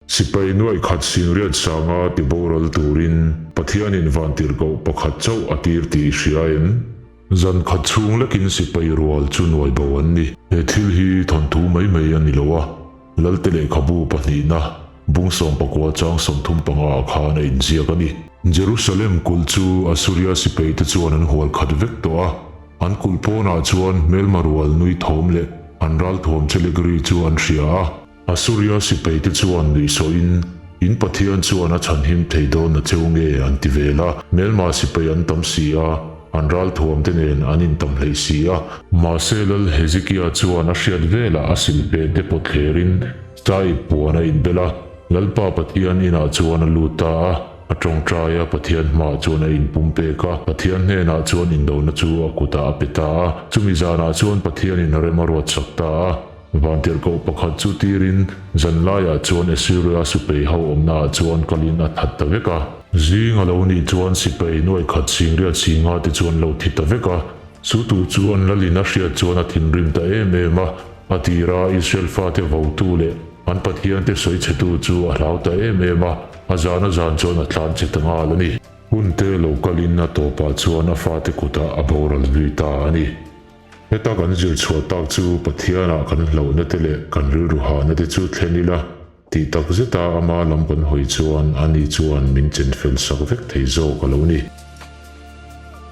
Sipai nuaih khat singriat sanga tiboral turin Pathianin vantirhkoh pakhat chauh a tir tih i hria em? Zan khat chhung lekin sipai rual chu nuai bo an ni. He thil hi thawnthu mai mai a ni lo a, Lalte lehkhabu pahnihna bung sawmpakua chang 35 ah khan a inziak a ni. Jerusalem kulh chu Assuria sipaite chuan an hual khat vek tawh a, an kulh pawnah chuan hmelma rual nui thawm leh an ralthuam chelek ri chu an hria a. Assuria sipaite chuan nuihsawhin, In Pathian chuan a chhanhim thei dawn na cheu nge? an ti vel a. Hmelma sipai an tam si a, an ralthuamte nen an intam hleih si a. Mahse Lal Hezekia chuan a hriat velah a silhfente pawt thlerin Saip puan a inbel a, Lalpa Pathian inah chuan a lut ta a. A tawngtai a, Pathian hmaah chuan a inpumpek a, Pathian hnenah chuan indona chu a kutah a pe ta a. Chumi zanah chuan Pathianin rem a ruatsak ta a. Vantirhkoh pakhat chu tirin zanlaiah chuan Assyria supei ho awmnaah chuan kalin a that ta vek a. Zing a lo nih chuan sipai nuai khat singriat singa te chuan lo thi ta vek a. Chu tu chu an lalin a hriat chuan a thinrim ta em em a, a tira Israel fate votu leh an pathiante sawi chhetu chu a hlau ta em em a, a zan a zan chuan a tlan che ta nghal a ni. Hunte lo kalin a tawpah chuan a fate kutah a boral zui ta a ni. Heta kan zir chhuah tak chu Pathianah kan hlauhna te leh kan rilru hahna te chu thlen ila tih tak zeta ama lam kan hawi chuan ani chuan min chenfel sak vek thei zawk a lo ni.